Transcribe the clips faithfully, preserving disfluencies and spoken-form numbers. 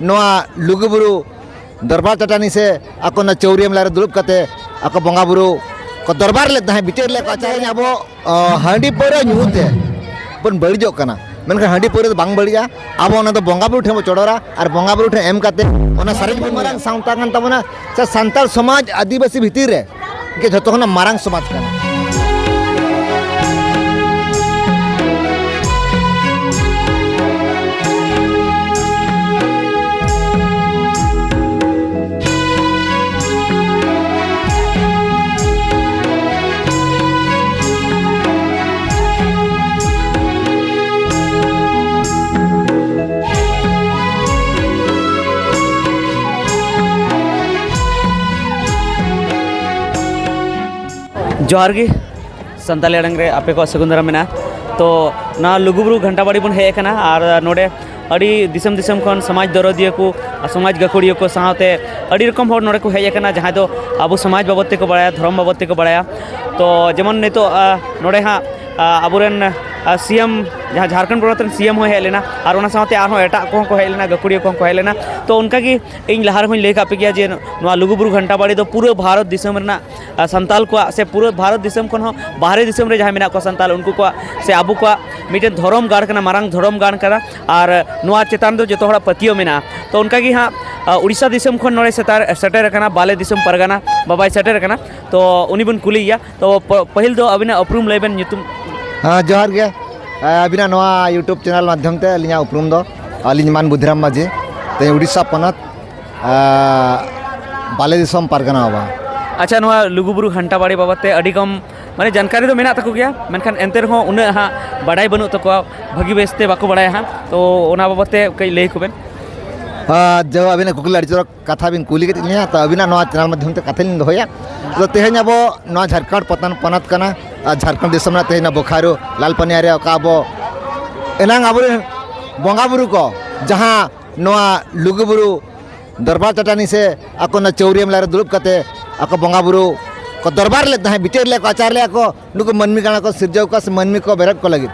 ᱱᱚᱣᱟ ᱞᱩᱜᱩᱵᱩᱨᱩ ᱫᱚᱨᱵᱟᱨ ᱪᱟᱹᱴᱟᱹᱱᱤ ᱥᱮ ᱟᱠᱚ ᱚᱱᱟ ᱪᱟᱹᱣᱨᱤᱭᱟᱹ ᱢᱮᱞᱟ ᱨᱮ ᱫᱩᱲᱩᱵ ᱠᱟᱛᱮ ᱟᱠᱚ ᱵᱚᱸᱜᱟ ᱵᱩᱨᱩ ᱠᱚ ᱫᱚᱨᱵᱟᱨ ᱞᱮᱫ ᱛᱟᱦᱮᱸᱫ, ᱵᱤᱪᱟᱹᱨ ᱞᱮᱫ ᱠᱚ ᱟᱪᱟᱨ ᱨᱮ ᱟᱵᱚ, ᱚ, ᱦᱟᱺᱰᱤ ᱯᱟᱹᱣᱨᱟᱹ ᱧᱩ ᱛᱮ ᱵᱚᱱ ᱵᱟᱹᱲᱤᱡᱚᱜ ᱠᱟᱱᱟ, ᱢᱮᱱᱠᱷᱟᱱ ᱦᱟᱺᱰᱤ ᱯᱟᱹᱣᱨᱟᱹ ᱫᱚ ᱵᱟᱝ ᱵᱟᱹᱲᱤᱡᱼᱟ᱾ ᱟᱵᱚ ᱚᱱᱟ ᱫᱚ ᱵᱚᱸᱜᱟ ᱵᱩᱨᱩ ᱴᱷᱮᱱ ᱵᱚᱱ ᱪᱚᱰᱚᱨᱟ ᱟᱨ ᱵᱚᱸᱜᱟ ᱵᱩᱨᱩ ᱴᱷᱮᱱ ᱮᱢ ᱠᱟᱛᱮ ᱚᱱᱟ ᱥᱟᱨᱮᱡ ᱵᱚᱱ ᱢᱟᱨᱟᱝ ᱥᱟᱶᱛᱟ ᱠᱟᱱ ᱛᱟᱵᱚᱱᱟ᱾ ᱥᱮ ᱥᱟᱱᱛᱟᱲ ᱥᱚᱢᱟᱡᱽ ᱟᱹᱫᱤᱵᱟᱹᱥᱤ ᱵᱷᱤᱛᱤᱨ ᱨᱮ ᱜᱮ ᱡᱷᱚᱛᱚ ᱠᱷᱚᱱᱟᱜ ᱢᱟᱨᱟᱝ ᱥᱚᱢᱟᱡᱽ ᱠᱟᱱᱟ᱾ ᱡᱚᱦᱟᱨ ᱜᱮ, ᱥᱟᱱᱛᱟᱞᱤ ᱟᱲᱟᱝ ᱨᱮ ᱟᱯᱮ ᱠᱚᱣᱟᱜ ᱥᱟᱹᱜᱩᱱ ᱫᱟᱨᱟᱢ ᱢᱮᱱᱟᱜᱼᱟ᱾ ᱛᱚ, ᱱᱚᱣᱟ ᱞᱩᱜᱩᱵᱩᱨᱩ ᱜᱷᱟᱱᱴᱟ ᱵᱟᱲᱤ ᱵᱚᱱ ᱦᱮᱡ ᱟᱠᱟᱱᱟ ᱟᱨ ᱱᱚᱰᱮ ᱟᱹᱰᱤ ᱫᱤᱥᱚᱢ ᱫᱤᱥᱚᱢ ᱠᱷᱚᱱ ᱥᱚᱢᱟᱡᱽ ᱫᱚᱨᱚᱫᱤᱭᱟᱹ ᱠᱚ, ᱥᱚᱢᱟᱡᱽ ᱜᱟᱹᱠᱷᱩᱲᱤᱭᱟᱹ ᱠᱚ ᱥᱟᱶᱛᱮ ᱟᱹᱰᱤ ᱨᱚᱠᱚᱢ ᱦᱚᱲ ᱱᱚᱰᱮ ᱠᱚ ᱦᱮᱡ ᱟᱠᱟᱱᱟ, ᱡᱟᱦᱟᱸᱭ ᱫᱚ ᱟᱵᱚ ᱥᱚᱢᱟᱡᱽ ᱵᱟᱵᱚᱫ ᱛᱮᱠᱚ ᱵᱟᱲᱟᱭᱟ, ᱫᱷᱚᱨᱚᱢ ᱵᱟᱵᱚᱫ ᱛᱮᱠᱚ ᱵᱟᱲᱟᱭᱟ᱾ ᱛᱚ, ᱡᱮᱢᱚᱱ ᱱᱤᱛᱚᱜ, ᱟ, ᱱᱚᱰᱮ ᱦᱟᱸᱜ, ᱟ, ᱟᱵᱚᱨᱮᱱ, ᱟ, ᱥᱤ ᱮᱢ, ᱡᱟᱦᱟᱸ ᱡᱷᱟᱲᱠᱷᱚᱸᱰ ᱯᱚᱱᱚᱛ ᱨᱮᱱ ᱥᱤ ᱮᱢ ᱦᱚᱸᱭ ᱦᱮᱡ ᱞᱮᱱᱟ ᱟᱨ ᱚᱱᱟ ᱥᱟᱶᱛᱮ ᱟᱨᱦᱚᱸ ᱮᱴᱟᱜ ᱠᱚᱦᱚᱸ ᱠᱚ ᱦᱮᱡ ᱞᱮᱱᱟ, ᱜᱟᱹᱠᱷᱩᱲᱤᱭᱟᱹ ᱠᱚᱦᱚᱸ ᱠᱚ ᱦᱮᱡ ᱞᱮᱱᱟ᱾ ᱛᱚ, ᱚᱱᱠᱟᱜᱮ ᱤᱧ ᱞᱟᱦᱟ ᱨᱮᱦᱚᱸᱧ ᱞᱟᱹᱭ ᱠᱟᱜ ᱯᱮ ᱜᱮᱭᱟ ᱡᱮ ᱱᱚᱣᱟ ᱞᱩᱜᱩᱵᱩᱨᱩ ᱜᱷᱟᱱᱴᱟ ᱵᱟᱲᱤ ᱫᱚ ᱯᱩᱨᱟᱹ ᱵᱷᱟᱨᱚᱛ ᱫᱤᱥᱚᱢ ᱨᱮᱱᱟᱜ, ᱟ, ᱥᱟᱱᱛᱟᱞ ᱠᱚᱣᱟᱜ ᱥᱮ ᱯᱩᱨᱟᱹ ᱵᱷᱟᱨᱚᱛ ᱫᱤᱥᱚᱢ ᱠᱷᱚᱱ ᱦᱚᱸ ᱵᱟᱦᱨᱮ ᱫᱤᱥᱚᱢ ᱨᱮ ᱡᱟᱦᱟᱸᱭ ᱢᱮᱱᱟᱜ ᱠᱚᱣᱟ ᱥᱟᱱᱛᱟᱞ, ᱩᱱᱠᱩ ᱠᱚᱣᱟᱜ ᱥᱮ ᱟᱵᱚ ᱠᱚᱣᱟᱜ ᱢᱤᱫᱴᱮᱱ ᱫᱷᱚᱨᱚᱢ ᱜᱟᱲ ᱠᱟᱱᱟ, ᱢᱟᱨᱟᱝ ᱫᱷᱚᱨᱚᱢ ᱜᱟᱲ ᱠᱟᱱᱟ᱾ ᱟᱨ ᱱᱚᱣᱟ ᱪᱮᱛᱟᱱ ᱫᱚ ᱡᱚᱛᱚ ᱦᱚᱲᱟᱜ ᱯᱟᱹᱛᱭᱟᱹᱣ ᱢᱮᱱᱟᱜᱼᱟ᱾ ᱛᱚ, ᱚᱱᱠᱟ ᱜᱮ ᱦᱟᱸᱜ, ᱟ, ᱩᱲᱤᱥᱥᱟ ᱫᱤᱥᱚᱢ ᱠᱷᱚᱱ ᱱᱚᱰᱮ ᱥᱮᱴᱮᱨ, ᱥᱮᱴᱮᱨ ᱟᱠᱟᱱᱟ, ᱵᱟᱞᱮ ᱫᱤᱥᱚᱢ ᱯᱟᱨᱜᱟᱱᱟ ᱵᱟᱵᱟᱭ ᱥᱮᱴᱮᱨ ᱟᱠᱟᱱᱟ᱾ ᱛᱚ, ᱩᱱᱤ ᱵᱚᱱ ᱠᱩᱞᱤᱭᱮᱭᱟ᱾ ᱛᱚ, ᱯ-, ᱯᱟᱹᱦᱤᱞ ᱫᱚ ᱟᱹᱵᱤᱱᱟᱜ ᱩᱯᱨᱩᱢ ᱞᱟᱹᱭ ᱵᱮᱱ, ᱧᱩᱛᱩᱢ᱾ ᱦᱮᱸ, ᱡᱚᱦᱟᱨ ᱜᱮ᱾ ᱮ, ᱟᱹᱵᱤᱱᱟᱜ ᱱᱚᱣᱟ YouTube ᱪᱮᱱᱮᱞ ᱢᱟᱫᱽᱫᱷᱚᱢ ᱛᱮ ᱟᱹᱞᱤᱧᱟᱜ ᱩᱯᱨᱩᱢ ᱫᱚ, ᱟᱹᱞᱤᱧ ᱢᱟᱱ ᱵᱩᱫᱷᱤᱨᱟᱢ ᱢᱟᱹᱡᱷᱤ, ᱛᱮᱦᱮᱧ ᱩᱲᱤᱥᱥᱟ ᱯᱚᱱᱚᱛ, ᱮ, ᱵᱟᱞᱮ ᱫᱤᱥᱚᱢ ᱯᱟᱨᱜᱟᱱᱟ ᱵᱟᱵᱟ᱾ ᱟᱪᱪᱷᱟ, ᱱᱚᱣᱟ ᱞᱩᱜᱩᱵᱩᱨᱩ ᱜᱷᱟᱱᱴᱟ ᱵᱟᱲᱤ ᱵᱟᱵᱚᱫ ᱛᱮ ᱟᱹᱰᱤ ᱠᱚᱢ, ᱢᱟᱱᱮ, ᱡᱟᱱᱠᱟᱨᱤ ᱫᱚ ᱢᱮᱱᱟᱜ ᱛᱟᱠᱚ ᱜᱮᱭᱟ, ᱢᱮᱱᱠᱷᱟᱱ ᱮᱱᱛᱮ ᱨᱮᱦᱚᱸ ᱩᱱᱟᱹᱜ ᱦᱟᱸᱜ ᱵᱟᱰᱟᱭ ᱵᱟᱹᱱᱩᱜ ᱛᱟᱠᱚᱣᱟ, ᱵᱷᱟᱹᱜᱤ ᱵᱮᱥ ᱛᱮ ᱵᱟᱠᱚ ᱵᱟᱲᱟᱭᱟ ᱦᱟᱸᱜ᱾ ᱛᱚ, ᱚᱱᱟ ᱵᱟᱵᱚᱫ ᱛᱮ ᱠᱟᱹᱡ ᱞᱟᱹᱭ ᱟᱠᱚ ᱵᱮᱱ᱾ ᱟᱨ ᱡᱟᱣ ᱟᱹᱵᱤᱱᱟᱜ ᱠᱩᱠᱞᱤ ᱟᱹᱰᱤ ᱪᱚᱨᱚᱠ ᱠᱟᱛᱷᱟ ᱵᱤᱱ ᱠᱩᱞᱤ ᱠᱮᱫ ᱞᱤᱧᱟ, ᱛᱚ ᱟᱹᱵᱤᱱᱟᱜ ᱱᱚᱣᱟ ᱪᱮᱱᱮᱞ ᱢᱟᱫᱽᱫᱷᱚᱢ ᱛᱮ ᱠᱟᱛᱷᱟ ᱞᱤᱧ ᱫᱚᱦᱚᱭᱟ᱾ ᱛᱚ ᱛᱮᱦᱮᱧ ᱟᱵᱚ ᱱᱚᱣᱟ ᱡᱷᱟᱲᱠᱷᱚᱸᱰ ᱯᱚᱛᱚᱱ ᱯᱚᱱᱚᱛ ᱠᱟᱱᱟ, ᱟᱨ ᱡᱷᱟᱲᱠᱷᱚᱸᱰ ᱫᱤᱥᱚᱢ ᱨᱮᱱᱟᱜ ᱛᱮᱦᱮᱧ ᱱᱚᱣᱟ ᱵᱳᱠᱟᱨᱳ ᱞᱟᱞᱯᱟᱱᱤᱭᱟ ᱨᱮ ᱚᱠᱟ ᱟᱵᱚ ᱮᱱᱟᱝ ᱟᱵᱚᱨᱮᱱ ᱵᱚᱸᱜᱟ ᱵᱩᱨᱩ ᱠᱚ ᱡᱟᱦᱟᱸ ᱱᱚᱣᱟ ᱞᱩᱜᱩᱵᱩᱨᱩ ᱫᱚᱨᱵᱟᱨ ᱪᱟᱹᱴᱟᱹᱱᱤ ᱥᱮ ᱟᱠᱚ ᱚᱱᱟ ᱪᱟᱹᱣᱨᱤᱭᱟᱹ ᱢᱮᱞᱟ ᱨᱮ ᱫᱩᱲᱩᱵ ᱠᱟᱛᱮ ᱟᱠᱚ ᱵᱚᱸᱜᱟ ᱵᱩᱨᱩ ᱠᱚ ᱫᱚᱨᱵᱟᱨ ᱞᱮᱫ ᱛᱟᱦᱮᱸᱫ, ᱵᱤᱪᱟᱹᱨ ᱞᱮᱫ ᱠᱚ, ᱟᱪᱟᱨ ᱞᱮᱫ ᱠᱚ, ᱱᱩᱠᱩ ᱢᱟᱹᱱᱢᱤ ᱠᱟᱱᱟ ᱠᱚ, ᱥᱤᱨᱡᱟᱹᱣ ᱠᱚᱣᱟ ᱥᱮ ᱢᱟᱹᱱᱢᱤ ᱠᱚ ᱵᱮᱨᱮᱫ ᱠᱚ ᱞᱟᱹᱜᱤᱫ᱾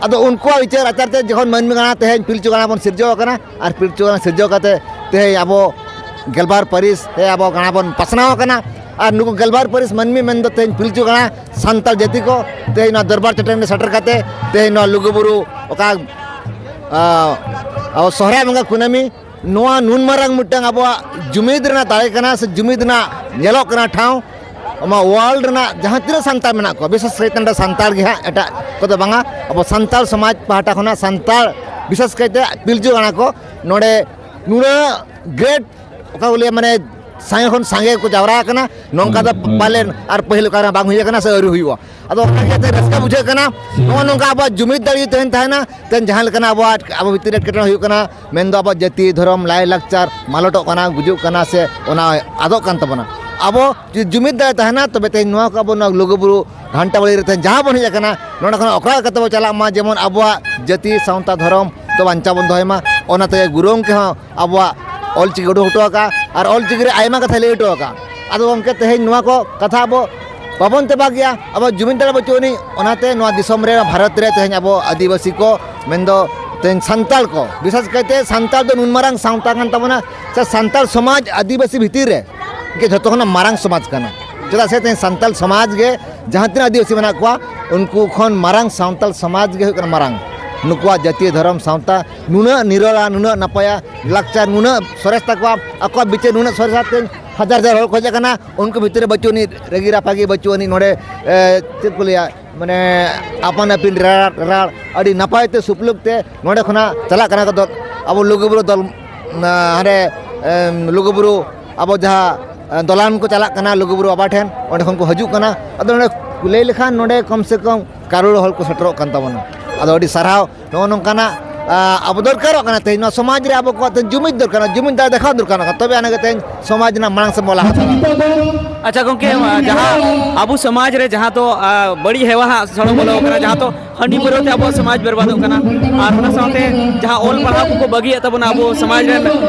ᱟᱫᱚ ᱩᱱᱠᱩᱣᱟᱜ ᱵᱤᱪᱟᱹᱨ ᱟᱪᱟᱨ ᱛᱮ ᱡᱚᱠᱷᱚᱱ ᱢᱟᱹᱱᱢᱤ ᱜᱟᱬᱟ ᱛᱮᱦᱮᱧ ᱯᱤᱞᱪᱩ ᱜᱟᱬᱟ ᱵᱚᱱ ᱥᱤᱨᱡᱟᱹᱣ ᱟᱠᱟᱱᱟ, ᱟᱨ ᱯᱤᱞᱪᱩ ᱜᱟᱬᱟ ᱥᱤᱨᱡᱟᱹᱣ ᱠᱟᱛᱮ ᱛᱮᱦᱮᱧ ᱟᱵᱚ ᱜᱮᱞᱵᱟᱨ ᱯᱟᱹᱨᱤᱥ ᱛᱮ ᱟᱵᱚ ᱜᱟᱬᱟ ᱵᱚᱱ ᱯᱟᱥᱱᱟᱣ ᱟᱠᱟᱱᱟ, ᱟᱨ ᱱᱩᱠᱩ ᱜᱮᱞᱵᱟᱨ ᱯᱟᱹᱨᱤᱥ ᱢᱟᱹᱱᱢᱤ ᱢᱮᱱᱫᱚ ᱛᱮᱦᱮᱧ ᱯᱤᱞᱪᱩ ᱜᱟᱬᱟ ᱥᱟᱱᱛᱟᱲ ᱡᱟᱹᱛᱤ ᱠᱚ ᱛᱮᱦᱮᱧ ᱱᱚᱣᱟ ᱫᱚᱨᱵᱟᱨ ᱪᱟᱹᱴᱟᱹᱱᱤ ᱨᱮ ᱥᱮᱴᱮᱨ ᱠᱟᱛᱮ ᱛᱮᱦᱮᱧ ᱱᱚᱣᱟ ᱞᱩᱜᱩᱵᱩᱨᱩ ᱚᱠᱟ, ᱟ, ᱟᱵᱚ ᱥᱚᱦᱨᱟᱭ ᱵᱚᱸᱜᱟ ᱠᱩᱱᱟᱹᱢᱤ ᱱᱚᱣᱟ ᱱᱩᱱ ᱢᱟᱨᱟᱝ ᱢᱤᱫᱴᱟᱝ ᱟᱵᱚᱣᱟᱜ ᱡᱩᱢᱤᱫ ᱨᱮᱱᱟᱜ ᱫᱟᱲᱮ ᱠᱟᱱᱟ ᱥᱮ ᱡᱩᱢᱤᱫ ᱨᱮᱱᱟᱜ ᱧᱮᱞᱚᱜ ᱠᱟᱱᱟ ᱴᱷᱟᱶ, ᱟᱢᱟᱜ ᱣᱟᱨᱞᱰ ᱨᱮᱱᱟᱜ ᱡᱟᱦᱟᱸ ᱛᱤᱱᱟᱹᱜ ᱥᱟᱱᱛᱟᱲ ᱢᱮᱱᱟᱜ ᱠᱚᱣᱟ, ᱵᱤᱥᱮᱥ ᱠᱟᱭᱛᱮ ᱱᱚᱰᱮ ᱥᱟᱱᱛᱟᱲ ᱜᱮ ᱦᱟᱸᱜ, ᱮᱴᱟᱜ ᱠᱚᱫᱚ ᱵᱟᱝᱟ, ᱟᱵᱚ ᱥᱟᱱᱛᱟᱲ ᱥᱚᱢᱟᱡᱽ ᱯᱟᱦᱴᱟ ᱠᱷᱚᱱᱟᱜ ᱥᱟᱱᱛᱟᱲ ᱵᱤᱥᱮᱥ ᱠᱟᱭᱛᱮ ᱯᱤᱞᱪᱩ ᱜᱟᱬᱟ ᱠᱚ ᱱᱚᱰᱮ ᱱᱩᱱᱟᱹᱜ ᱜᱨᱮᱴ, ᱚᱠᱟ ᱠᱚ ᱞᱟᱹᱭᱟ, ᱢᱟᱱᱮ ᱥᱟᱸᱜᱮ ᱠᱷᱚᱱ ᱥᱟᱸᱜᱮ ᱠᱚ ᱡᱟᱣᱨᱟ ᱟᱠᱟᱱᱟ᱾ ᱱᱚᱝᱠᱟ ᱫᱚ ᱯᱟᱞᱮᱱ ᱟᱨ ᱯᱟᱹᱦᱤᱞ ᱚᱠᱟᱨᱮ ᱵᱟᱝ ᱦᱩᱭ ᱟᱠᱟᱱᱟ ᱥᱮ ᱟᱹᱣᱨᱤ ᱦᱩᱭᱩᱜᱼᱟ᱾ ᱟᱫᱚ ᱚᱱᱟ ᱤᱭᱟᱹᱛᱮ ᱨᱟᱹᱥᱠᱟᱹ ᱵᱩᱡᱷᱟᱹᱜ ᱠᱟᱱᱟ᱾ ᱱᱚᱜᱼᱚ ᱱᱚᱝᱠᱟ ᱟᱵᱚᱣᱟᱜ ᱡᱩᱢᱤᱫ ᱫᱟᱲᱮ ᱛᱟᱦᱮᱱ ᱛᱟᱦᱮᱱᱟ, ᱛᱮᱦᱮᱧ ᱡᱟᱦᱟᱸ ᱞᱮᱠᱟᱱᱟᱜ ᱟᱵᱚᱣᱟᱜ, ᱟᱵᱚ ᱵᱷᱤᱛᱤᱨ ᱨᱮ ᱮᱴᱠᱮᱴᱚᱬᱮ ᱦᱩᱭᱩᱜ ᱠᱟᱱᱟ, ᱢᱮᱱᱫᱚ ᱟᱵᱚᱣᱟᱜ ᱡᱟᱹᱛᱤ, ᱫᱷᱚᱨᱚᱢ, ᱞᱟᱭᱼᱞᱟᱠᱪᱟᱨ ᱢᱟᱞᱚᱴᱚᱜ ᱠᱟᱱᱟ, ᱜᱩᱡᱩᱜ ᱠᱟᱱᱟ ᱥᱮ ᱚᱱᱟ ᱟᱫᱚᱜ ᱠᱟᱱ ᱛᱟᱵᱚᱱᱟ᱾ ᱟᱵᱚ ᱡᱩᱫᱤ ᱡᱩᱢᱤᱫ ᱫᱟᱲᱮ ᱛᱟᱦᱮᱱᱟ, ᱛᱚᱵᱮ ᱛᱮᱦᱮᱧ ᱱᱚᱣᱟ ᱠᱚ ᱟᱵᱚ ᱱᱚᱣᱟ ᱞᱩᱜᱩᱵᱩᱨᱩ ᱜᱷᱟᱱᱴᱟ ᱵᱟᱲᱮ ᱨᱮ ᱛᱮᱦᱮᱧ ᱡᱟᱦᱟᱸ ᱵᱚᱱ ᱦᱮᱡ ᱟᱠᱟᱱᱟ, ᱱᱚᱰᱮ ᱠᱷᱚᱱ ᱚᱠᱟ ᱞᱮᱠᱟᱛᱮ ᱵᱚᱱ ᱪᱟᱞᱟᱜ ᱢᱟ, ᱡᱮᱢᱚᱱ ᱟᱵᱚᱣᱟᱜ ᱡᱟᱹᱛᱤ, ᱥᱟᱶᱛᱟ, ᱫᱷᱚᱨᱚᱢ ᱫᱚ ᱵᱟᱧᱪᱟᱣ ᱵᱚᱱ ᱫᱚᱦᱚᱭ ᱢᱟ᱾ ᱚᱱᱟᱛᱮ ᱜᱩᱨᱩ ᱜᱚᱢᱠᱮ ᱦᱚᱸ ᱟᱵᱚᱣᱟᱜ ᱚᱞᱪᱤᱠᱤ ᱩᱰᱩᱠ ᱦᱚᱴᱚ ᱟᱠᱟᱫᱼᱟ, ᱟᱨ ᱚᱞᱪᱤᱠᱤ ᱨᱮ ᱟᱭᱢᱟ ᱠᱟᱛᱷᱟᱭ ᱞᱟᱹᱭ ᱦᱚᱴᱚ ᱟᱠᱟᱫᱼᱟ᱾ ᱟᱫᱚ ᱜᱚᱢᱠᱮ, ᱛᱮᱦᱮᱧ ᱱᱚᱣᱟ ᱠᱚ ᱠᱟᱛᱷᱟ ᱟᱵᱚ ᱵᱟᱵᱚᱱ ᱛᱮᱵᱟᱜ ᱜᱮᱭᱟ, ᱟᱵᱚ ᱡᱩᱢᱤᱫ ᱫᱟᱲᱮ ᱵᱟᱹᱪᱩᱜ ᱟᱹᱱᱤᱡ᱾ ᱚᱱᱟᱛᱮ ᱱᱚᱣᱟ ᱫᱤᱥᱚᱢ ᱨᱮ, ᱵᱷᱟᱨᱚᱛ ᱨᱮ ᱛᱮᱦᱮᱧ ᱟᱵᱚ ᱟᱹᱫᱤᱵᱟᱹᱥᱤ ᱠᱚ, ᱢᱮᱱᱫᱚ ᱛᱮᱦᱮᱧ ᱥᱟᱱᱛᱟᱲ ᱠᱚ, ᱵᱤᱥᱮᱥ ᱠᱟᱭᱛᱮ ᱥᱟᱱᱛᱟᱲ ᱫᱚ ᱱᱩᱱ ᱢᱟᱨᱟᱝ ᱥᱟᱶᱛᱟ ᱠᱟᱱ ᱛᱟᱵᱚᱱᱟ, ᱥᱮ ᱥᱟᱱᱛᱟᱲ ᱥᱚᱢᱟᱡᱽ ᱟᱹᱫᱤᱵᱟᱹᱥᱤ ᱵᱷᱤᱛᱤᱨ ᱨᱮ ᱜᱮ ᱡᱷᱚᱛᱚ ᱠᱷᱚᱱᱟᱜ ᱢᱟᱨᱟᱝ ᱥᱚᱢᱟᱡᱽ ᱠᱟᱱᱟ᱾ ᱪᱮᱫᱟᱜ ᱥᱮ ᱛᱮᱦᱮᱧ ᱥᱟᱱᱛᱟᱲ ᱥᱚᱢᱟᱡᱽ ᱜᱮ ᱡᱟᱦᱟᱸ ᱛᱤᱱᱟᱹᱜ ᱟᱹᱫᱤᱵᱟᱹᱥᱤ ᱢᱮᱱᱟᱜ ᱠᱚᱣᱟ, ᱩᱱᱠᱩ ᱠᱷᱚᱱ ᱢᱟᱨᱟᱝ ᱥᱟᱱᱛᱟᱲ ᱥᱚᱢᱟᱡᱽ ᱜᱮ ᱦᱩᱭᱩᱜ ᱠᱟᱱᱟ ᱢᱟᱨᱟᱝ᱾ ᱱᱩᱠᱩᱣᱟᱜ ᱡᱟᱹᱛᱤ, ᱫᱷᱚᱨᱚᱢ, ᱥᱟᱶᱛᱟ ᱱᱩᱱᱟᱹᱜ ᱱᱤᱨᱚᱲᱟ, ᱱᱩᱱᱟᱹᱜ ᱱᱟᱯᱟᱭᱟ, ᱞᱟᱠᱪᱟᱨ ᱱᱩᱱᱟᱹᱜ ᱥᱚᱨᱮᱥ ᱛᱟᱠᱚᱣᱟ, ᱟᱠᱚᱣᱟᱜ ᱵᱤᱪᱟᱹᱨ ᱱᱩᱱᱟᱹᱜ ᱥᱚᱨᱮᱥᱟ, ᱛᱮᱦᱮᱧ ᱦᱟᱡᱟᱨ ᱦᱟᱡᱟᱨ ᱦᱚᱲ ᱠᱚ ᱦᱮᱡ ᱟᱠᱟᱱᱟ, ᱩᱱᱠᱩ ᱵᱷᱤᱛᱤᱨ ᱨᱮ ᱵᱟᱹᱪᱩᱜ ᱟᱹᱱᱤᱡ ᱨᱟᱹᱜᱤ ᱨᱟᱯᱟᱜᱤ, ᱵᱟᱹᱪᱩᱜ ᱟᱹᱱᱤᱡ ᱱᱚᱰᱮ, ᱮ, ᱪᱮᱫ ᱠᱚ ᱞᱟᱹᱭᱟ, ᱢᱟᱱᱮ ᱟᱯᱟᱱ ᱟᱹᱯᱤᱱ ᱨᱟᱲ, ᱨᱟᱲ ᱟᱹᱰᱤ ᱱᱟᱯᱟᱭ ᱛᱮ ᱥᱩᱯᱞᱩᱠ ᱛᱮ ᱱᱚᱰᱮ ᱠᱷᱚᱱᱟᱜ ᱪᱟᱞᱟᱜ ᱠᱟᱱᱟ ᱠᱚ ᱫᱚᱞ, ᱟᱵᱚ ᱞᱩᱜᱩᱵᱩᱨᱩ ᱫᱚᱞ, ᱚᱱᱟ ᱦᱟᱸᱰᱮ, ᱮᱢ, ᱞᱩᱜᱩᱵᱩᱨᱩ ᱟᱵᱚ ᱡᱟᱦᱟᱸ, ᱮ, ᱫᱚᱞᱟᱱ ᱠᱚ ᱪᱟᱞᱟᱜ ᱠᱟᱱᱟ ᱞᱩᱜᱩᱵᱩᱨᱩ ᱵᱟᱵᱟ ᱴᱷᱮᱱ, ᱚᱸᱰᱮ ᱠᱷᱚᱱ ᱠᱚ ᱦᱤᱡᱩᱜ ᱠᱟᱱᱟ᱾ ᱟᱫᱚ ᱱᱚᱰᱮ ᱞᱟᱹᱭ ᱞᱮᱠᱷᱟᱱ ᱱᱚᱰᱮ ᱠᱚᱢ ᱥᱮ ᱠᱚᱢ ᱠᱟᱨᱳᱲ ᱦᱚᱲ ᱠᱚ ᱥᱮᱴᱮᱨᱚᱜ ᱠᱟᱱ ᱛᱟᱵᱚᱱᱟ᱾ ᱟᱫᱚ ᱟᱹᱰᱤ ᱥᱟᱨᱦᱟᱣ ᱱᱚᱜᱼᱚ ᱱᱚᱝᱠᱟᱱᱟᱜ, ᱟᱵᱚ ᱫᱚᱨᱠᱟᱨᱚᱜ ᱠᱟᱱᱟ᱾ ᱛᱮᱦᱮᱧ ᱱᱚᱣᱟ ᱥᱚᱢᱟᱡᱽ ᱨᱮ ᱟᱵᱚ ᱠᱚᱣᱟᱜ ᱛᱮᱦᱮᱧ ᱡᱩᱢᱤᱫ ᱫᱚᱨᱠᱟᱨ, ᱡᱩᱢᱤᱫ ᱫᱟᱲᱮ ᱫᱮᱠᱷᱟᱣ ᱫᱚᱨᱠᱟᱨ ᱠᱟᱱᱟ, ᱛᱚᱵᱮ ᱟᱱᱟᱜ ᱜᱮ ᱛᱮᱦᱮᱧ ᱥᱚᱢᱟᱡᱽ ᱨᱮᱱᱟᱜ ᱢᱟᱲᱟᱝ ᱥᱮᱫ ᱵᱚᱱ ᱞᱟᱦᱟ ᱫᱟᱲᱮᱭᱟᱜᱼᱟ᱾ ᱟᱪᱪᱷᱟ ᱜᱚᱝᱠᱮ, ᱡᱟᱦᱟᱸ ᱟᱵᱚ ᱥᱚᱢᱟᱡᱽ ᱨᱮ ᱡᱟᱦᱟᱸ ᱫᱚ ᱟᱸ, ᱵᱟᱹᱲᱤᱡ ᱦᱮᱣᱟ ᱦᱟᱸᱜ ᱥᱚᱲᱚ ᱵᱚᱞᱚ ᱟᱠᱟᱱᱟ, ᱡᱟᱦᱟᱸ ᱫᱚ ᱦᱟᱺᱰᱤ ᱯᱟᱹᱣᱨᱟᱹ ᱛᱮ ᱟᱵᱚᱣᱟᱜ ᱥᱚᱢᱟᱡᱽ ᱵᱮᱨᱵᱟᱫᱚᱜ ᱠᱟᱱᱟ᱾ ᱟᱨ ᱚᱱᱟ ᱥᱟᱶᱛᱮ ᱡᱟᱦᱟᱸ ᱚᱞ ᱯᱟᱲᱦᱟᱣ ᱠᱚᱠᱚ ᱵᱟᱹᱜᱤᱭᱮᱫ ᱛᱟᱵᱚᱱᱟ ᱟᱵᱚ ᱥᱚᱢᱟᱡᱽ ᱨᱮᱱ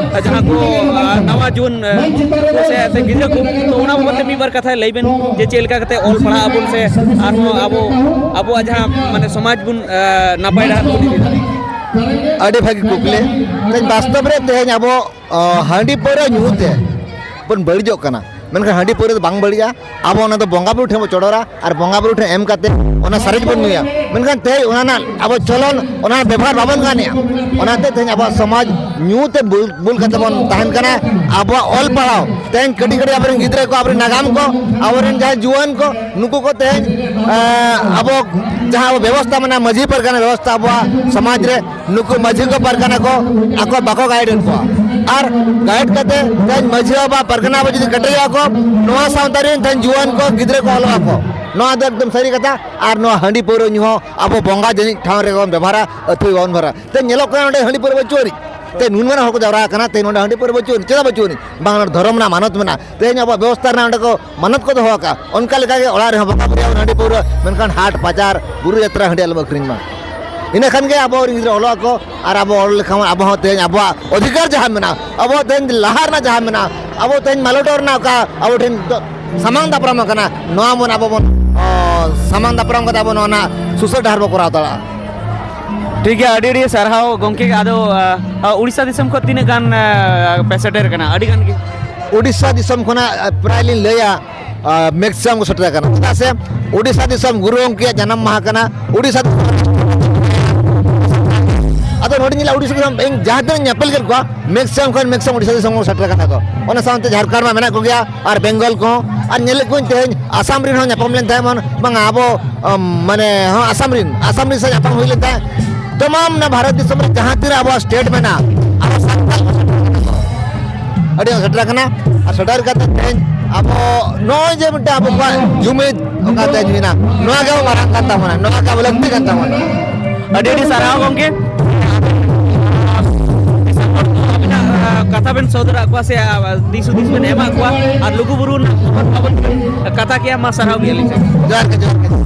ᱡᱟᱦᱟᱸ ᱠᱚ ᱟᱸ, ᱱᱟᱣᱟ ᱡᱩᱣᱟᱹᱱ ᱟᱸ, ᱠᱚ ᱥᱮ ᱥᱮ ᱜᱤᱫᱽᱨᱟᱹ ᱠᱚ, ᱛᱚ ᱚᱱᱟ ᱵᱟᱵᱚᱫ ᱛᱮ ᱢᱤᱫ ᱵᱟᱨ ᱠᱟᱛᱷᱟ ᱞᱟᱹᱭ ᱵᱮᱱ ᱡᱮ ᱪᱮᱫ ᱞᱮᱠᱟ ᱠᱟᱛᱮ ᱚᱞ ᱯᱟᱲᱦᱟᱜ ᱟᱵᱚᱱ ᱥᱮ ᱟᱨᱦᱚᱸ ᱟᱵᱚ ᱟᱵᱚᱣᱟᱜ ᱡᱟᱦᱟᱸ ᱢᱟᱱᱮ ᱥᱚᱢᱟᱡᱽ ᱵᱚᱱ ᱟᱸ, ᱱᱟᱯᱟᱭ ᱰᱟᱦᱟᱨ ᱛᱮᱵᱚᱱ ᱤᱫᱤ ᱫᱟᱲᱮᱭᱟᱜᱼᱟ᱾ ᱟᱹᱰᱤ ᱵᱷᱟᱹᱜᱤ ᱠᱩᱠᱞᱤ᱾ ᱛᱮᱦᱮᱧ ᱵᱟᱥᱛᱚᱵ ᱨᱮ ᱛᱮᱦᱮᱧ ᱟᱵᱚ ᱟᱸ, ᱦᱟᱺᱰᱤ ᱯᱟᱹᱣᱨᱟᱹ ᱧᱩ ᱛᱮ ᱵᱚᱱ ᱵᱟᱹᱲᱤᱡᱚᱜ ᱠᱟᱱᱟ, ᱢᱮᱱᱠᱷᱟᱱ ᱦᱟᱺᱰᱤ ᱯᱟᱹᱣᱨᱟᱹ ᱫᱚ ᱵᱟᱝ ᱵᱟᱹᱲᱤᱡᱼᱟ᱾ ᱟᱵᱚ ᱚᱱᱟ ᱫᱚ ᱵᱚᱸᱜᱟ ᱵᱩᱨᱩ ᱴᱷᱮᱱ ᱵᱚ ᱪᱚᱰᱚᱨᱟ ᱟᱨ ᱵᱚᱸᱜᱟ ᱵᱩᱨᱩ ᱴᱷᱮᱱ ᱮᱢ ᱠᱟᱛᱮ ᱚᱱᱟ ᱥᱟᱨᱮᱡ ᱵᱚᱱ ᱧᱩᱭᱟ᱾ ᱢᱮᱱᱠᱷᱟᱱ ᱛᱮᱦᱮᱧ ᱚᱱᱟ ᱨᱮᱱᱟᱜ ᱟᱵᱚ ᱪᱚᱞᱚᱱ, ᱚᱱᱟ ᱵᱮᱵᱚᱦᱟᱨ ᱵᱟᱵᱚᱱ ᱜᱟᱱᱮᱜᱼᱟ᱾ ᱚᱱᱟᱛᱮ ᱛᱮᱦᱮᱧ ᱟᱵᱚᱣᱟᱜ ᱥᱚᱢᱟᱡᱽ ᱧᱩ ᱛᱮ ᱵᱩᱞ, ᱵᱩᱞ ᱠᱟᱛᱮ ᱵᱚᱱ ᱛᱟᱦᱮᱱ ᱠᱟᱱᱟ᱾ ᱟᱵᱚᱣᱟᱜ ᱚᱞ ᱯᱟᱲᱦᱟᱣ ᱛᱮᱦᱮᱧ ᱠᱟᱹᱴᱤᱡ ᱠᱟᱹᱴᱤᱡ ᱟᱵᱚᱨᱮᱱ ᱜᱤᱫᱽᱨᱟᱹ ᱠᱚ, ᱟᱵᱚᱨᱮᱱ ᱱᱟᱜᱟᱢ ᱠᱚ, ᱟᱵᱚᱨᱮᱱ ᱡᱟᱦᱟᱸᱭ ᱡᱩᱣᱟᱹᱱ ᱠᱚ, ᱱᱩᱠᱩ ᱠᱚ ᱛᱮᱦᱮᱧ, ᱮᱸ, ᱟᱵᱚ ᱡᱟᱦᱟᱸ ᱟᱵᱚ ᱵᱮᱵᱚᱥᱛᱷᱟ ᱢᱮᱱᱟᱜᱼᱟ, ᱢᱟᱹᱡᱷᱤ ᱯᱟᱨᱜᱟᱱᱟ ᱵᱮᱵᱚᱥᱛᱷᱟ ᱟᱵᱚᱣᱟᱜ ᱥᱚᱢᱟᱡᱽ ᱨᱮ, ᱱᱩᱠᱩ ᱢᱟᱹᱡᱷᱤ ᱠᱚ ᱯᱟᱨᱜᱟᱱᱟ ᱠᱚ ᱟᱠᱚ ᱵᱟᱠᱚ ᱜᱟᱭᱤᱰ ᱮᱫ ᱠᱚᱣᱟ᱾ ᱟᱨ ᱜᱟᱭᱤᱰ ᱠᱟᱛᱮ ᱛᱮᱦᱮᱧ ᱢᱟᱹᱡᱷᱤ ᱵᱟᱵᱟ ᱯᱟᱨᱜᱟᱱᱟ ᱵᱟᱵᱟ ᱡᱩᱫᱤ ᱠᱮᱴᱮᱡᱚᱜᱼᱟ ᱠᱚ, ᱱᱚᱣᱟ ᱥᱟᱶᱛᱟ ᱨᱮᱱ ᱛᱮᱦᱮᱧ ᱡᱩᱣᱟᱹᱱ ᱠᱚ, ᱜᱤᱫᱽᱨᱟᱹ ᱠᱚ ᱚᱞᱚᱜ ᱟᱠᱚ᱾ ᱱᱚᱣᱟ ᱫᱚ ᱮᱠᱫᱚᱢ ᱥᱟᱹᱨᱤ ᱠᱟᱛᱷᱟ᱾ ᱟᱨ ᱱᱚᱣᱟ ᱦᱟᱺᱰᱤ ᱯᱟᱹᱣᱨᱟᱹ ᱧᱩ ᱦᱚᱸ ᱟᱵᱚ ᱵᱚᱸᱜᱟ ᱡᱟᱹᱱᱤᱡ ᱴᱷᱟᱶ ᱨᱮᱜᱮ ᱵᱚᱱ ᱵᱮᱵᱚᱦᱟᱨᱟ, ᱟᱹᱛᱷᱟᱹᱲᱤ ᱵᱟᱵᱚᱱ ᱵᱮᱵᱚᱦᱟᱨᱟ᱾ ᱛᱮ ᱧᱮᱞᱚᱜ ᱠᱟᱱᱟ ᱱᱚᱰᱮ ᱦᱟᱺᱰᱤ ᱯᱟᱹᱣᱨᱟᱹ ᱵᱟᱹᱪᱩᱜ ᱟᱹᱱᱤᱡ᱾ ᱛᱮ ᱱᱩᱱ ᱢᱟᱨᱟᱝ ᱦᱚᱲ ᱠᱚ ᱡᱟᱣᱨᱟ ᱟᱠᱟᱱᱟ, ᱛᱮ ᱱᱚᱰᱮ ᱦᱟᱺᱰᱤ ᱯᱟᱹᱣᱨᱟᱹ ᱵᱟᱹᱪᱩᱜ ᱟᱹᱱᱤᱡ᱾ ᱪᱮᱫᱟᱜ ᱵᱟᱹᱪᱩᱜ ᱟᱹᱱᱤᱡ? ᱵᱟᱝ, ᱱᱚᱰᱮ ᱫᱷᱚᱨᱚᱢ ᱨᱮᱱᱟᱜ ᱢᱟᱱᱚᱛ ᱢᱮᱱᱟᱜᱼᱟ᱾ ᱛᱮᱦᱮᱧ ᱟᱵᱚᱣᱟᱜ ᱵᱮᱵᱚᱥᱛᱷᱟ ᱨᱮᱱᱟᱜ ᱚᱸᱰᱮ ᱠᱚ ᱢᱟᱱᱚᱛ ᱠᱚ ᱫᱚᱦᱚ ᱟᱠᱟᱫᱼᱟ᱾ ᱚᱱᱠᱟ ᱞᱮᱠᱟᱜᱮ ᱚᱲᱟᱜ ᱨᱮᱦᱚᱸ ᱵᱚᱸᱜᱟ ᱵᱩᱨᱩᱭᱟᱵᱚᱱ ᱦᱟᱺᱰᱤ ᱯᱟᱹᱣᱨᱟᱹ, ᱢᱮᱱᱠᱷᱟᱱ ᱦᱟᱴ ᱵᱟᱡᱟᱨ ᱵᱩᱨᱩ ᱡᱟᱛᱨᱟ ᱦᱟᱺᱰᱤ ᱟᱞᱚᱵᱚ ᱟᱹᱠᱷᱨᱤᱧ ᱢᱟ᱾ ᱤᱱᱟᱹ ᱠᱷᱟᱱ ᱜᱮ ᱟᱵᱚ ᱨᱮᱱ ᱜᱤᱫᱽᱨᱟᱹ ᱚᱞᱚᱜ ᱟᱠᱚ, ᱟᱨ ᱟᱵᱚ ᱚᱞ ᱞᱮᱠᱷᱟᱱ ᱟᱵᱚ ᱦᱚᱸ ᱛᱮᱦᱮᱧ ᱟᱵᱚᱣᱟᱜ ᱚᱫᱷᱤᱠᱟᱨ ᱡᱟᱦᱟᱸ ᱢᱮᱱᱟᱜᱼᱟ, ᱟᱵᱚ ᱛᱮᱦᱮᱧ ᱞᱟᱦᱟ ᱨᱮᱱᱟᱜ ᱡᱟᱦᱟᱸ ᱢᱮᱱᱟᱜᱼᱟ, ᱟᱵᱚ ᱛᱮᱦᱮᱧ ᱢᱟᱞᱚᱴᱚᱜ ᱨᱮᱱᱟᱜ ᱚᱠᱟ ᱟᱵᱚ ᱴᱷᱮᱱ ᱫᱚ ᱥᱟᱢᱟᱝ ᱫᱟᱯᱨᱟᱢ ᱟᱠᱟᱱᱟ, ᱱᱚᱣᱟ ᱵᱚᱱ ᱟᱵᱚ ᱵᱚᱱ, ᱚ, ᱥᱟᱢᱟᱝ ᱫᱟᱯᱨᱟᱢ ᱠᱟᱛᱮ ᱟᱵᱚ ᱱᱚᱣᱟ ᱨᱮᱱᱟᱜ ᱥᱩᱥᱟᱹᱨ ᱰᱟᱦᱟᱨ ᱵᱚ ᱠᱚᱨᱟᱣ ᱫᱟᱲᱮᱭᱟᱜᱼᱟ᱾ ᱴᱷᱤᱠ ᱜᱮᱭᱟ, ᱟᱹᱰᱤ ᱟᱹᱰᱤ ᱥᱟᱨᱦᱟᱣ ᱜᱚᱢᱠᱮ᱾ ᱟᱫᱚ, ᱟ, ᱟ, ᱩᱲᱤᱥᱥᱟ ᱫᱤᱥᱚᱢ ᱠᱷᱚᱱ ᱛᱤᱱᱟᱹᱜ ᱜᱟᱱ, ᱟ, ᱯᱮ ᱥᱮᱴᱮᱨ ᱠᱟᱱᱟ? ᱟᱹᱰᱤ ᱜᱟᱱ ᱜᱮ᱾ ᱩᱲᱤᱥᱥᱟ ᱫᱤᱥᱚᱢ ᱠᱷᱚᱱᱟᱜ, ᱟ, ᱯᱨᱟᱭ ᱞᱤᱧ ᱞᱟᱹᱭᱟ, ᱟ, ᱢᱮᱠᱥᱤᱢᱟᱢ ᱠᱚ ᱥᱮᱴᱮᱨ ᱟᱠᱟᱱᱟ᱾ ᱪᱮᱫᱟᱜ ᱥᱮ ᱩᱲᱤᱥᱥᱟ ᱫᱤᱥᱚᱢ ᱜᱩᱨᱩ ᱜᱚᱢᱠᱮᱭᱟᱜ ᱡᱟᱱᱟᱢ ᱢᱟᱦᱟ ᱠᱟᱱᱟ᱾ ᱩᱲᱤᱥᱥᱟ ᱫᱤᱥᱚᱢ, ᱟᱫᱚ ᱱᱚᱰᱮ ᱧᱮᱞᱟ ᱩᱲᱤᱥᱥᱟ ᱫᱤᱥᱚᱢ, ᱤᱧ ᱡᱟᱦᱟᱸ ᱛᱤᱱᱟᱹᱜ ᱧᱮᱯᱮᱞ ᱠᱮᱫ ᱠᱚᱣᱟ, ᱢᱮᱠᱥᱤᱢᱟᱢ ᱠᱷᱚᱱ ᱢᱮᱠᱥᱤᱢᱟᱢ ᱩᱲᱤᱥᱥᱟ ᱫᱤᱥᱚᱢ ᱠᱚ ᱥᱮᱴᱮᱨ ᱟᱠᱟᱱᱟ ᱠᱚ᱾ ᱚᱱᱟ ᱥᱟᱶᱛᱮ ᱡᱷᱟᱲᱠᱷᱚᱸᱰ ᱢᱟ ᱢᱮᱱᱟᱜ ᱠᱚᱜᱮᱭᱟ, ᱟᱨ ᱵᱮᱝᱜᱚᱞ ᱠᱚᱦᱚᱸ᱾ ᱟᱨ ᱧᱮᱞᱮᱫ ᱠᱚᱣᱟᱧ ᱛᱮᱦᱮᱧ ᱟᱥᱟᱢ ᱨᱮᱱ ᱦᱚᱸ ᱧᱟᱯᱟᱢ ᱞᱮᱱ ᱛᱟᱦᱮᱸᱫ ᱵᱚᱱ, ᱵᱟᱝᱟ ᱟᱵᱚ, ᱟᱢ, ᱢᱟᱱᱮ, ᱦᱚᱸ, ᱟᱥᱟᱢ ᱨᱮᱱ, ᱟᱥᱟᱢ ᱨᱮᱱ ᱥᱟᱶ ᱧᱟᱯᱟᱢ ᱦᱩᱭ ᱞᱮᱱ ᱛᱟᱦᱮᱸᱫ᱾ ᱛᱟᱢᱟᱢ ᱚᱱᱟ ᱵᱷᱟᱨᱚᱛ ᱫᱤᱥᱚᱢ ᱨᱮ ᱡᱟᱦᱟᱸ ᱛᱤᱱᱟᱹᱜ ᱟᱵᱚᱣᱟᱜ ᱥᱴᱮᱴ ᱢᱮᱱᱟᱜᱼᱟ, ᱟᱵᱚ ᱥᱟᱱᱛᱟᱲ ᱠᱚ ᱥᱮᱴᱮᱨ ᱟᱠᱟᱱᱟ ᱠᱚ᱾ ᱟᱹᱰᱤ ᱦᱚᱸ ᱥᱮᱴᱮᱨ ᱟᱠᱟᱱᱟ᱾ ᱟᱨ ᱥᱮᱴᱮᱨ ᱠᱟᱛᱮ ᱛᱮᱦᱮᱧ ᱟᱵᱚ ᱱᱚᱜᱼᱚᱭ ᱡᱮ ᱢᱤᱫᱴᱮᱱ ᱟᱵᱚ ᱠᱚᱣᱟᱜ ᱡᱩᱢᱤᱫ ᱚᱱᱠᱟ ᱛᱮᱦᱮᱧ ᱦᱩᱭᱱᱟ, ᱱᱚᱣᱟ ᱜᱮ ᱟᱵᱚ ᱢᱟᱨᱟᱝ ᱠᱟᱱ ᱛᱟᱵᱚᱱᱟ, ᱱᱚᱣᱟ ᱜᱮ ᱟᱵᱚ ᱞᱟᱹᱠᱛᱤ ᱠᱟᱱ ᱛᱟᱵᱚᱱᱟ᱾ ᱟᱹᱰᱤ ᱟᱹᱰᱤ ᱥᱟᱨᱦᱟᱣ ᱜᱚᱢᱠᱮ᱾ ᱥᱚᱫᱚᱨᱟᱜ ᱠᱚᱣᱟ ᱥᱮ ᱫᱤᱥ ᱦᱩᱫᱤᱥ ᱵᱮᱱ ᱮᱢᱟᱜ ᱠᱚᱣᱟ ᱟᱨ ᱞᱩᱜᱩ ᱵᱩᱨᱩ ᱨᱮᱱᱟᱜ ᱠᱷᱚᱵᱚᱨ ᱵᱟᱵᱚᱱ ᱠᱟᱛᱷᱟ ᱠᱮᱜᱼᱟ᱾ ᱢᱟ ᱥᱟᱨᱦᱟᱣ ᱜᱮᱭᱟᱞᱤᱧ᱾ ᱡᱚᱦᱟᱨ ᱜᱮ, ᱡᱚᱦᱟᱨ ᱜᱮ᱾